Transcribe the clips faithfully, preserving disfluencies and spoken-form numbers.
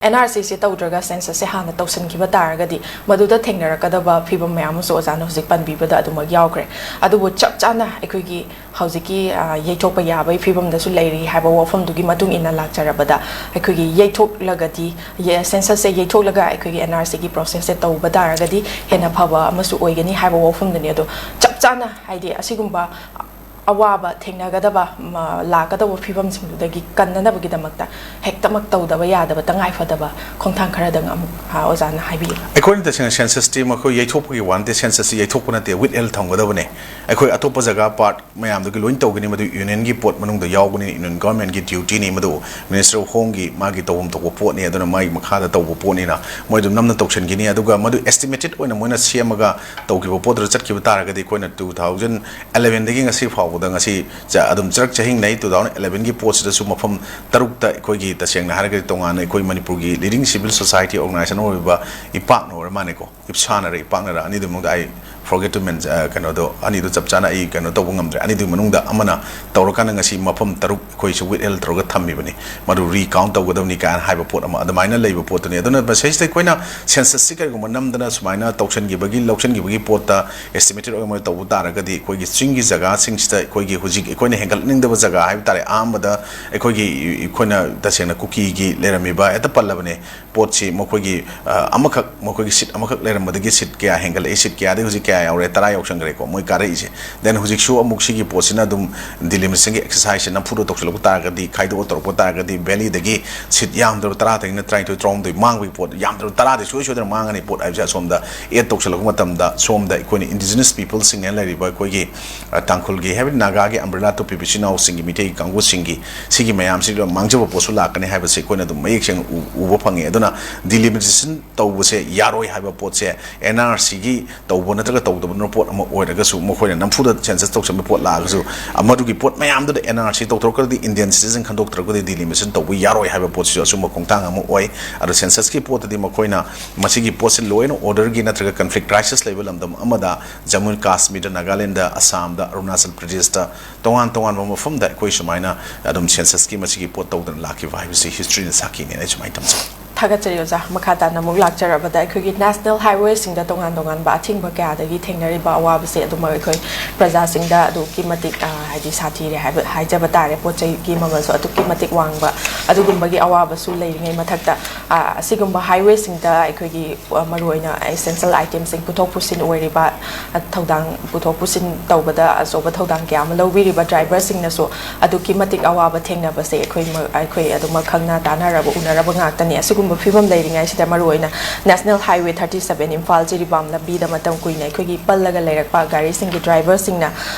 And R ꯁꯤꯁꯦ ꯇꯧꯗ꯭ꯔꯒ ꯁꯦꯟꯁꯁꯁꯦ ꯍꯥꯟꯅ ꯇꯧꯁꯤꯟꯈꯤꯕ ꯇꯥꯔꯒꯗꯤ ꯃꯗꯨꯗ ꯊꯦꯡꯅꯔꯛꯀꯗꯕ ꯐꯤꯕꯝ ꯃꯌꯥꯝ ꯑꯃꯁꯨ ꯑꯣꯖꯥꯅ ꯍꯧꯖꯤꯛ ꯄꯟꯕꯤꯕꯗ ꯑꯗꯨꯃꯛ ꯌꯥꯎꯈ꯭ꯔꯦ꯫ ꯑꯗꯨꯕꯨ ꯆꯞ ꯆꯥꯅ ꯑꯩꯈꯣꯏꯒꯤ ꯍꯧꯖꯤꯛꯀꯤ, ꯑ, ꯌꯩꯊꯣꯛꯄ ꯌꯥꯕꯒꯤ ꯐꯤꯕꯝꯗꯁꯨ ꯂꯩꯔꯤ ꯍꯥꯏꯕ ꯋꯥꯐꯝꯗꯨꯒꯤ ꯃꯇꯨꯡ ꯏꯟꯅ ꯂꯥꯛꯆꯔꯕꯗ, ꯑꯩꯈꯣꯏꯒꯤ ꯌꯩꯊꯣꯛꯂꯒꯗꯤ, ꯌꯦ-, ꯁꯦꯟꯁꯁꯁꯦ ꯌꯩꯊꯣꯛꯂꯒ ꯑꯩꯈꯣꯏꯒꯤ ꯑꯦꯟ ꯑꯥꯔ ꯁꯤꯒꯤ ꯄ꯭ꯔꯣꯁꯦꯁꯁꯦ ꯇꯧꯕ ꯇꯥꯔꯒꯗꯤ ꯍꯦꯟꯅ ꯐꯕ ꯑꯃꯁꯨ ꯑꯣꯏꯒꯅꯤ ꯍꯥꯏꯕ ꯋꯥꯐꯝꯗꯨꯅꯤ꯫ ꯑꯗꯣ ꯆꯞ ꯆꯥꯅ, ꯍꯥꯏꯗꯤ, ꯑꯁꯤꯒꯨꯝꯕ ꯑꯋꯥꯕ ꯊꯦꯡꯅꯒꯗꯕ, ꯃ-, ꯂꯥꯛꯀꯗꯧꯕ ꯐꯤꯕꯝꯁꯤꯡꯗꯨꯗꯒꯤ ꯀꯟꯅꯅꯕꯒꯤꯗꯃꯛꯇ ꯍꯦꯛꯇꯃꯛ ꯇꯧꯗꯕ ꯌꯥꯗꯕ ꯇꯉꯥꯏ ꯐꯗꯕ ꯈꯣꯡꯊꯥꯡ ꯈꯔꯗꯪ ꯑꯃꯨꯛ, ꯑ, ꯑꯣꯖꯥꯅ ꯍꯥꯏꯕꯤꯌꯨ꯫ ꯑꯩꯈꯣꯏꯅ ꯇꯁꯦꯡꯅ ꯁꯦꯟꯁꯁꯇꯤ ꯃꯈꯣꯏ ꯌꯩꯊꯣꯛꯄꯒꯤ ꯋꯥ ꯅꯠꯇꯦ, ꯁꯦꯟꯁꯁꯁꯤ ꯌꯩꯊꯣꯛꯄ ꯅꯠꯇꯦ, ꯋꯤꯠꯍꯦꯜ ꯊꯝꯒꯗꯕꯅꯦ꯫ ꯑꯩꯈꯣꯏ ꯑꯇꯣꯞꯄ ꯖꯒꯥ ꯄꯥꯔꯠ ꯃꯌꯥꯝꯗꯨꯒꯤ ꯂꯣꯏꯅ ꯇꯧꯒꯅꯤ, ꯃꯗꯨ ꯌꯨꯅꯤꯌꯟꯒꯤ ꯄꯣꯠ ꯃꯅꯨꯡꯗ ꯌꯥꯎꯕꯅꯤ, ꯌꯨꯅꯤꯌꯟ ꯒꯚꯔꯟꯃꯦꯟꯠꯀꯤ ꯗ꯭ꯌꯨꯇꯤꯅꯤ, ꯃꯗꯨ ꯃꯤꯅꯤꯁꯇꯔ ꯑꯣꯐ ꯍꯣꯝꯒꯤ ꯃꯥꯒꯤ ꯇꯧꯐꯝ ꯊꯣꯛꯄ ꯄꯣꯠꯅꯤ, ꯑꯗꯨꯅ ꯃꯥꯒꯤ ꯃꯈꯥꯗ ꯇꯧꯕ ꯄꯣꯠꯅꯤꯅ ꯃꯣꯏ ꯑꯗꯨꯝ ꯅꯝꯅ ꯇꯧꯁꯤꯟꯈꯤꯅꯤ꯫ ꯑꯗꯨꯒ ꯃꯗꯨ ꯑꯦꯁꯇꯤꯃꯦꯇꯦꯠ ꯑꯣꯏꯅ ꯃꯣꯏꯅ ꯁꯦꯝꯃꯒ ꯇꯧꯈꯤꯕ ꯄꯣꯠꯇꯨꯗ ꯆꯠꯈꯤꯕ ꯇꯥꯔꯒꯗꯤ ꯑꯩꯈꯣꯏꯅ ꯇꯨ ꯊꯥꯎꯖꯟ ꯑꯦꯂꯚꯦꯟꯗꯒꯤ ꯉꯁꯤ ꯐꯥꯎꯕꯗ ꯉꯁꯤ ꯆ-, ꯑꯗꯨꯝ ꯆꯔꯛ ꯆꯍꯤꯡꯅꯩ꯫ ꯇꯨ ꯊꯥꯎꯖꯟ ꯑꯦꯂꯚꯦꯟꯒꯤ ꯄꯣꯠꯁꯤꯗꯁꯨ ꯃꯐꯝ ꯇꯔꯨꯛꯇ ꯑꯩꯈꯣꯏꯒꯤ, ꯇꯁꯦꯡꯅ ꯍꯥꯏꯔꯒꯗꯤ, ꯇꯣꯉꯥꯟꯅ ꯑꯩꯈꯣꯏ ꯃꯅꯤꯄꯨꯔꯒꯤ ꯂꯤꯗꯤꯡ ꯁꯤꯚꯤꯜ ꯁꯣꯁꯥꯏꯇꯤ ꯑꯣꯔꯒꯅꯥꯏꯖꯦꯁꯟ ꯑꯣꯏꯔꯤꯕ ꯏꯄꯥꯛꯅ ꯑꯣꯏꯔ ꯃꯥꯜꯂꯦꯀꯣ, ꯏꯞꯁꯥꯅꯔ ꯏꯄꯥꯛꯅꯔ, ꯑꯅꯤꯗꯨꯒꯤ ꯃꯅꯨꯡꯗ ꯑꯩ forget to mention, ꯑ, ꯀꯩꯅꯣꯗꯣ, ꯑꯅꯤꯗꯣ ꯆꯞ ꯆꯥꯅ ꯑꯩ ꯀꯩꯅꯣ ꯇꯧꯕ ꯉꯝꯗ꯭ꯔꯦ꯫ ꯑꯅꯤꯗꯨꯒꯤ ꯃꯅꯨꯡꯗ ꯑꯃꯅ ꯇꯧꯔꯀꯥꯟꯗ ꯉꯁꯤ ꯃꯐꯝ ꯇꯔꯨꯛ ꯑꯩꯈꯣꯏꯁꯨ ꯋꯤꯠꯍꯦꯜ ꯇꯧꯔꯒ ꯊꯝꯃꯤꯕꯅꯤ, ꯃꯗꯨ ꯔꯤꯀꯥꯎꯟ ꯇꯧꯒꯗꯕꯅꯤ ꯀꯥꯏꯅ ꯍꯥꯏꯕ ꯄꯣꯠ ꯑꯃ ꯑꯗꯨꯃꯥꯏꯅ ꯂꯩꯕ ꯄꯣꯠꯇꯨꯅꯤ꯫ ꯑꯗꯨꯅ ꯃꯁꯤꯁꯤꯗ ꯑꯩꯈꯣꯏꯅ ꯁꯦꯟꯁꯁꯁꯤ ꯀꯔꯤꯒꯨꯝꯕ ꯅꯝꯗꯅ ꯁꯨꯃꯥꯏꯅ ꯇꯧꯁꯤꯟꯈꯤꯕꯒꯤ, ꯂꯧꯁꯤꯟꯈꯤꯕꯒꯤ ꯄꯣꯠꯇ ꯑꯦꯁꯇꯤꯃꯦꯇꯦꯠ ꯑꯣꯏꯅ ꯃꯣꯏ ꯇꯧꯕ ꯇꯥꯔꯒꯗꯤ, ꯑꯩꯈꯣꯏꯒꯤ ꯆꯤꯡꯒꯤ ꯖꯒꯥꯁꯤꯡꯁꯤꯗ ꯑꯩꯈꯣꯏꯒꯤ ꯍꯧꯖꯤꯛ ꯑꯩꯈꯣꯏꯅ ꯍꯦꯟꯒꯠꯍꯟꯅꯤꯡꯗꯕ ꯖꯒꯥ ꯍꯥꯏꯕ ꯇꯥꯔꯦ, ꯑꯍꯥꯟꯕꯗ ꯑꯩꯈꯣꯏꯒꯤ, ꯑꯩꯈꯣꯏꯅ ꯇꯁꯦꯡꯅ ꯀꯨꯀꯤꯒꯤ ꯂꯩꯔꯝꯃꯤꯕ, ꯍꯦꯛꯇ ꯄꯜꯂꯕꯅꯦ, ꯄꯣꯠꯁꯤ ꯃꯈꯣꯏꯒꯤ, ꯑ, ꯑꯃꯈꯛ, ꯃꯈꯣꯏꯒꯤ ꯁꯤꯠ ꯑꯃꯈꯛ ꯂꯩꯔꯝꯕꯗꯒꯤ ꯁꯤꯠ ꯀꯌꯥ ꯍꯦꯟꯒꯠꯂꯛꯏ, ꯁꯤꯠ ꯀꯌꯥꯗꯒꯤ ꯍꯧꯖꯤꯛ ꯀꯌꯥ ꯌꯥꯎꯔꯦ, ꯇꯔꯥ ꯌꯧꯁꯟꯈ꯭ꯔꯦꯀꯣ ꯃꯣꯏ ꯀꯥꯔꯛꯏꯁꯦ꯫ Then ꯍꯧꯖꯤꯛꯁꯨ ꯑꯃꯨꯛ ꯁꯤꯒꯤ ꯄꯣꯠꯁꯤꯅ ꯑꯗꯨꯝ ꯗꯤꯂꯤꯃꯤꯇꯦꯁꯟꯒꯤ ꯑꯦꯛꯁꯔꯁꯥꯏꯁꯁꯦ ꯅꯝꯐꯨꯗ ꯇꯧꯁꯤꯜꯂꯛꯄ ꯇꯥꯔꯒꯗꯤ, ꯈꯥꯏꯗꯣꯛꯑ ꯇꯧꯔꯛꯄ ꯇꯥꯔꯒꯗꯤ, ꯚꯦꯂꯤꯗꯒꯤ ꯁꯤꯠ ꯌꯥꯝꯗ꯭ꯔꯕ ꯇꯔꯥꯗꯒꯤꯅ ꯇꯔꯥꯅꯤꯊꯣꯏ, ꯇꯔꯥꯍꯨꯝꯗꯣꯏ ꯃꯥꯡꯕꯒꯤ ꯄꯣꯠ, ꯌꯥꯝꯗ꯭ꯔꯕ ꯇꯔꯥꯗꯤ ꯁꯣꯏ ꯁꯣꯏꯗꯅ ꯃꯥꯡꯒꯅꯤ꯫ ꯄꯣꯠ ꯍꯥꯏꯕꯁꯦ ꯑꯁꯣꯝꯗ ꯑꯦꯗ ꯇꯧꯁꯤꯜꯂꯛꯄ ꯃꯇꯝꯗ ꯁꯣꯝꯗ ꯑꯩꯈꯣꯏꯅ ꯏꯟꯗꯤꯖꯤꯅꯁ ꯄꯤꯄꯜꯁꯤꯡ ꯍꯥꯏꯅ ꯂꯩꯔꯤꯕ ꯑꯩꯈꯣꯏꯒꯤ, ꯑ, ꯇꯥꯡꯈꯨꯜꯒꯤ ꯍꯥꯏꯕꯗꯤ ꯅꯥꯒꯥꯒꯤ ꯑꯝꯕ꯭ꯔꯦꯂꯥ ꯇꯨꯞꯄꯤꯕ ꯏꯆꯤꯟ ꯏꯅꯥꯎꯁꯤꯡꯒꯤ, ꯃꯤꯇꯩ ꯀꯥꯡꯕꯨꯁꯤꯡꯒꯤ ꯁꯤꯒꯤ ꯃꯌꯥꯝꯁꯤꯗ ꯃꯥꯡꯖꯕ ꯄꯣꯠꯁꯨ ꯂꯥꯛꯀꯅꯤ ꯍꯥꯏꯕꯁꯤ ꯑꯩꯈꯣꯏꯅ ꯑꯗꯨꯝ ꯃꯌꯦꯛ ꯁꯦꯡꯅ ꯎ-, ꯎꯕ ꯐꯪꯉꯦ꯫ ꯑꯗꯨꯅ ꯗꯤꯂꯤꯃꯤꯇꯦꯁꯟ ꯇꯧꯕꯁꯦ ꯌꯥꯔꯣꯏ ꯍꯥꯏꯕ ꯄꯣꯠꯁꯦ ꯑꯦꯟ ꯑꯥꯔ ꯁꯤꯒꯤ ꯇꯧꯕ ꯅꯠꯇ꯭ꯔꯒ ꯇꯧꯗꯕꯅ ꯄꯣꯠ ꯑꯃ ꯑꯣꯏꯔꯒꯁꯨ, ꯃꯈꯣꯏꯅ ꯅꯝꯐꯨꯗ ꯁꯦꯟꯁꯁ ꯇꯧꯁꯟꯕ ꯄꯣꯠ ꯂꯥꯛꯑꯒꯁꯨ, ꯃꯗꯨꯒꯤ ꯄꯣꯠ ꯃꯌꯥꯝꯗꯨꯗ ꯑꯦꯟ ꯑꯥꯔ ꯁꯤ ꯇꯧꯊꯣꯔꯛꯇ꯭ꯔꯒꯗꯤ, ꯏꯟꯗꯤꯌꯟ ꯁꯤꯇꯤꯖꯟ ꯈꯟꯗꯣꯛꯇ꯭ꯔꯒꯗꯤ ꯗꯤꯂꯤꯃꯤꯇꯦꯁꯟ ꯇꯧꯕ ꯌꯥꯔꯣꯏ ꯍꯥꯏꯕ ꯄꯣꯠꯁꯤꯁꯨ ꯑꯆꯨꯝꯕ ꯈꯣꯡꯊꯥꯡ ꯑꯃ ꯑꯣꯏ꯫ ꯑꯗꯣ ꯁꯦꯟꯁꯁꯀꯤ ꯄꯣꯠꯇꯗꯤ ꯃꯈꯣꯏꯅ ꯃꯁꯤꯒꯤ ꯄꯣꯠꯁꯤ ꯂꯣ ꯑꯦꯟ ꯑꯣꯔꯗꯔꯒꯤ ꯅꯠꯇ꯭ꯔꯒ ꯀꯟꯐ꯭ꯂꯤꯛ ꯀ꯭ꯔꯥꯏꯁꯤꯁ ꯂꯩꯕ ꯂꯝꯗꯝ ꯑꯃꯗ, ꯖꯝꯃꯨ ꯀꯥꯁꯃꯤꯔꯗ, ꯅꯥꯒꯥꯂꯦꯟꯗ, ꯑꯁꯥꯝꯗ, ꯑꯔꯨꯅꯥꯆꯜ ꯄ꯭ꯔꯗꯦꯁꯇ, ꯇꯣꯉꯥꯟ ꯇꯣꯉꯥꯟꯕ ꯃꯐꯝꯗ ꯑꯩꯈꯣꯏ ꯁꯨꯃꯥꯏꯅ ꯑꯗꯨꯝ ꯁꯦꯟꯁꯁꯀꯤ ꯃꯁꯤꯒꯤ ꯄꯣꯠ ꯇꯧꯗꯅ ꯂꯥꯛꯈꯤꯕ ꯍꯥꯏꯕꯁꯤ ꯍꯤꯁꯇ꯭ꯔꯤꯅ ꯁꯥꯈꯤꯅꯦꯅ ꯑꯩ ꯁꯨꯃꯥꯏꯅ ꯊꯝꯖꯩ꯫ ꯊꯥꯒꯠꯆꯔꯤ ꯑꯣꯖꯥ꯫ ꯃꯈꯥ ꯇꯥꯅ ꯑꯃꯨꯛ ꯂꯥꯛꯆꯔꯕꯗ, ꯑꯩꯈꯣꯏꯒꯤ ꯅꯦꯁꯅꯦꯜ ꯍꯥꯏꯋꯦꯁꯤꯡꯗ ꯇꯣꯉꯥꯟ ꯇꯣꯉꯥꯟꯕ ꯑꯊꯤꯡꯕ ꯀꯌꯥꯗꯒꯤ ꯊꯦꯡꯅꯔꯤꯕ ꯑꯋꯥꯕꯁꯦ ꯑꯗꯨꯃꯛ ꯑꯩꯈꯣꯏ ꯄ꯭ꯔꯖꯥꯁꯤꯡꯗ ꯑꯗꯨꯛꯀꯤ ꯃꯇꯤꯛ, ꯑ, ꯍꯥꯏꯗꯤ ꯁꯥꯊꯤꯔꯦ ꯍꯥꯏꯕ, ꯍꯥꯏꯖꯕ ꯇꯥꯔꯦ꯫ ꯄꯣꯠ ꯆꯩꯒꯤ ꯃꯃꯜꯁꯨ ꯑꯗꯨꯛꯀꯤ ꯃꯇꯤꯛ ꯋꯥꯡꯕ, ꯑꯗꯨꯒꯨꯝꯕꯒꯤ ꯑꯋꯥꯕꯁꯨ ꯂꯩꯔꯤꯉꯩ ꯃꯊꯛꯇ, ꯑ, ꯑꯁꯤꯒꯨꯝꯕ ꯍꯥꯏꯋꯦꯁꯤꯡꯗ ꯑꯩꯈꯣꯏꯒꯤ, ꯑ, ꯃꯔꯨꯑꯣꯏꯅ ꯑꯦꯁꯦꯟꯁꯤꯌꯦꯜ ꯑꯥꯏꯇꯦꯝꯁꯤꯡ ꯄꯨꯊꯣꯛ ꯄꯨꯁꯤꯟ ꯑꯣꯏꯔꯤꯕ, ꯑ, ꯊꯧꯗꯥꯡ ꯄꯨꯊꯣꯛ ꯄꯨꯁꯤꯟ ꯇꯧꯕꯗ ꯑꯆꯧꯕ ꯊꯧꯗꯥꯡ ꯀꯌꯥ ꯑꯃ ꯂꯧꯕꯤꯔꯤꯕ ꯗ꯭ꯔꯥꯏꯚꯔꯁꯤꯡꯅꯁꯨ ꯑꯗꯨꯛꯀꯤ ꯃꯇꯤꯛ ꯑꯋꯥꯕ ꯊꯦꯡꯅꯕꯁꯦ ꯑꯩꯈꯣꯏ ꯃ-, ꯑꯩꯈꯣꯏ ꯑꯗꯨꯃꯛ ꯈꯪꯅ ꯇꯥꯟꯅꯔꯕ, ꯎꯅꯔꯕ ꯉꯥꯛꯇꯅꯤ꯫ ꯑꯁꯤꯒꯨꯝꯕ ꯐꯤꯕꯝ ꯂꯩꯔꯤꯉꯩꯁꯤꯗ ꯃꯔꯨꯑꯣꯏꯅ national highway thirty seven Imphal Jiribam ꯂꯝꯕꯤꯗ ꯃꯇꯝ ꯀꯨꯏꯅ ꯑꯩꯈꯣꯏꯒꯤ ꯄꯜꯂꯒ ꯂꯩꯔꯛꯄ ꯒꯥꯔꯤꯁꯤꯡꯒꯤ ꯗ꯭ꯔꯥꯏꯚꯔꯁꯤꯡꯅ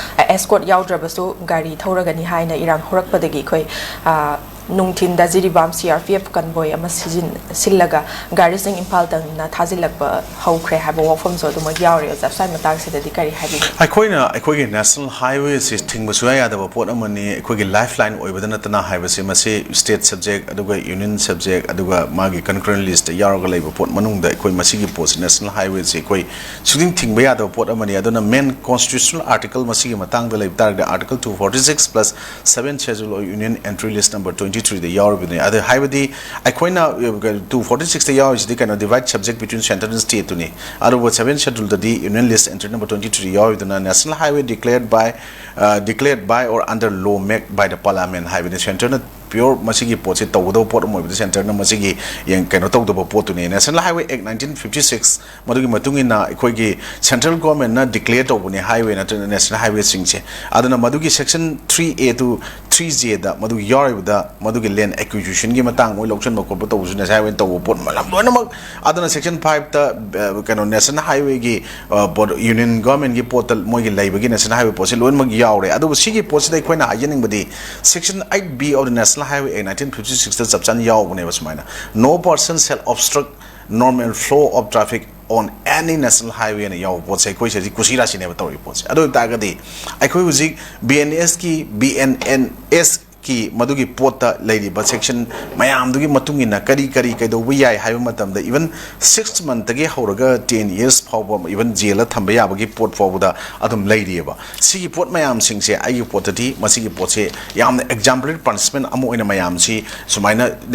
ꯑꯦꯁꯀꯣꯔꯠ ꯌꯥꯎꯗ꯭ꯔꯕꯁꯨ ꯒꯥꯔꯤ ꯊꯧꯔꯒꯅꯤ ꯍꯥꯏꯅ ꯏꯔꯥꯡ ꯍꯧꯔꯛꯄꯗꯒꯤ ꯑꯩꯈꯣꯏ, ꯑ, ꯅꯨꯡꯊꯤꯟꯗ Jiribam C R P F ꯀꯟꯚꯣꯏ ꯑꯃ ꯁꯤꯖꯤꯟ-, ꯁꯤꯜꯂꯒ ꯒꯥꯔꯤꯁꯤꯡ ꯏꯝꯐꯥꯜ ꯇꯝꯅ ꯊꯥꯖꯤꯜꯂꯛꯄ ꯍꯧꯈ꯭ꯔꯦ ꯍꯥꯏꯕ ꯋꯥꯐꯝꯁꯨ ꯑꯗꯨꯃꯛ ꯌꯥꯎꯔꯤ꯫ ꯑꯣꯖꯥ, ꯁ꯭ꯋꯥꯏ ꯃꯇꯥꯡꯁꯤꯗꯗꯤ ꯀꯔꯤ ꯍꯥꯏꯕꯤꯅꯤꯡꯏ? ꯑꯩꯈꯣꯏꯅ ꯑꯩꯈꯣꯏꯒꯤ ꯅꯦꯁꯅꯦꯜ ꯍꯥꯏꯋꯦꯁꯤ ꯊꯤꯡꯕ ꯁꯨꯡꯌꯥ ꯌꯥꯗꯕ ꯄꯣꯠ ꯑꯃꯅꯤ꯫ ꯑꯩꯈꯣꯏꯒꯤ ꯂꯥꯏꯐ ꯂꯥꯏꯟ ꯑꯣꯏꯕꯗ ꯅꯠꯇꯅ ꯍꯥꯏꯕꯁꯤ ꯃꯁꯤ ꯁ꯭ꯇꯦꯠ ꯁꯕꯖꯦꯛ, ꯑꯗꯨꯒ ꯌꯨꯅꯤꯌꯟ ꯁꯕꯖꯦꯛ, ꯑꯗꯨꯒ ꯃꯥꯒꯤ ꯀꯟꯀꯔꯦꯟ ꯂꯤꯁꯇ ꯌꯥꯎꯔꯒ ꯂꯩꯕ ꯄꯣꯠ ꯃꯅꯨꯡꯗ ꯑꯩꯈꯣꯏ ꯃꯁꯤꯒꯤ ꯄꯣꯠꯁꯤ, ꯅꯦꯁꯅꯦꯜ ꯍꯥꯏꯋꯦꯁꯤ ꯑꯩꯈꯣꯏ ꯁꯨꯛꯊꯤꯡ ꯊꯤꯡꯕ ꯌꯥꯗꯕ ꯄꯣꯠ ꯑꯃꯅꯤ꯫ ꯑꯗꯨꯅ ꯃꯦꯟ ꯀꯣꯟꯁꯇꯤꯇ꯭ꯌꯨꯁꯅꯦꯜ ꯑꯥꯔꯇꯤꯀꯜ ꯃꯁꯤꯒꯤ ꯃꯇꯥꯡꯗ ꯂꯩꯕ ꯇꯥꯔꯒꯗꯤ article two forty six plus seven schedule of union entry list number twenty three ꯗ ꯌꯥꯎꯔꯤꯕꯅꯤ꯫ ꯑꯗꯨ ꯍꯥꯏꯕꯗꯤ ꯑꯩꯈꯣꯏꯅ, ꯑ, two forty six ꯇ ꯌꯥꯎꯔꯤꯁꯤꯗꯤ ꯀꯩꯅꯣ, divide subject between centre and state ꯇꯨꯅꯤ꯫ ꯑꯗꯨꯕꯨ seven schedule ꯗꯗꯤ union list entry number twenty three ꯌꯥꯎꯔꯤꯗꯨꯅ national highway declared by, ꯑ, declared by or under law made by the parliament ꯍꯥꯏꯕꯅꯤ꯫ ꯁꯦꯟꯇꯔꯅ ꯄ꯭ꯌꯣꯔ ꯃꯁꯤꯒꯤ ꯄꯣꯠꯁꯤ ꯇꯧꯒꯗꯕ ꯄꯣꯠ ꯑꯃ ꯑꯣꯏꯕꯗ ꯁꯦꯟꯇꯔꯅ ꯃꯁꯤꯒꯤ ꯌꯦꯡ-, ꯀꯩꯅꯣ ꯇꯧꯗꯕ ꯄꯣꯠꯇꯨꯅꯤ꯫ National Highway Act nineteen fifty six, ꯃꯗꯨꯒꯤ ꯃꯇꯨꯡ ꯏꯟꯅ ꯑꯩꯈꯣꯏꯒꯤ ꯁꯦꯟꯇ꯭ꯔꯦꯜ ꯒꯣꯔꯃꯦꯟꯅ ꯗꯤꯀ꯭ꯂꯦꯌꯔ ꯇꯧꯕꯅꯤ ꯍꯥꯏꯋꯦ ꯅꯠꯇ꯭ꯔꯒ ꯅꯦꯁꯅꯦꯜ ꯍꯥꯏꯋꯦꯁꯤꯡꯁꯦ꯫ ꯑꯗꯨꯅ ꯃꯗꯨꯒꯤ section three A to three J ꯗ ꯃꯗꯨ ꯌꯥꯎꯔꯤꯕꯗ ꯃꯗꯨꯒꯤ land acquisition ꯒꯤ ꯃꯇꯥꯡ, ꯃꯣꯏ ꯂꯧꯁꯤꯟꯕ ꯈꯣꯠꯄ ꯇꯧꯕꯁꯨ ꯅꯦꯁꯅꯦꯜ ꯍꯥꯏꯋꯦ ꯇꯧꯕ ꯄꯣꯠ ꯃꯌꯥꯝ ꯂꯣꯏꯅꯃꯛ꯫ ꯑꯗꯨꯅ section five ꯇ, ꯑ, ꯀꯩꯅꯣ, ꯅꯦꯁꯅꯦꯜ ꯍꯥꯏꯋꯦꯒꯤ, ꯑ, ꯄꯣꯠ, ꯌꯨꯅꯤꯌꯟ ꯒꯣꯔꯃꯦꯟꯒꯤ ꯄꯣꯠꯇ ꯃꯣꯏꯒꯤ ꯂꯩꯕꯒꯤ ꯅꯦꯁꯅꯦꯜ ꯍꯥꯏꯋꯦ ꯄꯣꯠꯁꯤ ꯂꯣꯏꯅꯃꯛ ꯌꯥꯎꯔꯦ꯫ ꯑꯗꯨꯕꯨ ꯁꯤꯒꯤ ꯄꯣꯠꯁꯤꯗ ꯑꯩꯈꯣꯏꯅ ꯍꯥꯏꯖꯅꯤꯡꯕꯗꯤ section eight B of the National Highway Act nineteen fifty six ꯇ ꯆꯞ ꯆꯥꯅ ꯌꯥꯎꯕꯅꯦꯕ ꯁꯨꯃꯥꯏꯅ, "No person shall obstruct normal flow of traffic on any national highway" ꯍꯥꯏꯅ ꯌꯥꯎꯕ ꯄꯣꯠꯁꯦ ꯑꯩꯈꯣꯏ ꯁꯤꯗꯤ ꯀꯨꯁꯤ ꯔꯥꯁꯤꯅꯦꯕ ꯇꯧꯔꯤꯕ ꯄꯣꯠꯁꯦ꯫ ꯑꯗꯨ ꯑꯣꯏꯕ ꯇꯥꯔꯒꯗꯤ ꯑꯩꯈꯣꯏ ꯍꯧꯖꯤꯛ B N S ꯀꯤ, B N N S ꯀꯤ ꯃꯗꯨꯒꯤ ꯄꯣꯠꯇ ꯂꯩꯔꯤꯕ section ꯃꯌꯥꯝꯗꯨꯒꯤ ꯃꯇꯨꯡ ꯏꯟꯅ ꯀꯔꯤ ꯀꯔꯤ ꯀꯩꯗꯧꯕ ꯌꯥꯏ ꯍꯥꯏꯕ ꯃꯇꯝꯗ, even six month ꯇꯒꯤ ꯍꯧꯔꯒ ten years ꯐꯥꯎꯕ even ꯖꯦꯜꯗ ꯊꯝꯕ ꯌꯥꯕꯒꯤ ꯄꯣꯠ ꯐꯥꯎꯕꯗ ꯑꯗꯨꯝ ꯂꯩꯔꯤꯑꯕ꯫ ꯁꯤꯒꯤ ꯄꯣꯠ ꯃꯌꯥꯝꯁꯤꯡꯁꯦ ꯑꯩꯒꯤ ꯄꯣꯠꯇꯗꯤ ꯃꯁꯤꯒꯤ ꯄꯣꯠꯁꯦ ꯌꯥꯝꯅ exemplary punishment ꯑꯃ ꯑꯣꯏꯅ ꯃꯌꯥꯝꯁꯤ ꯁꯨꯃꯥꯏꯅ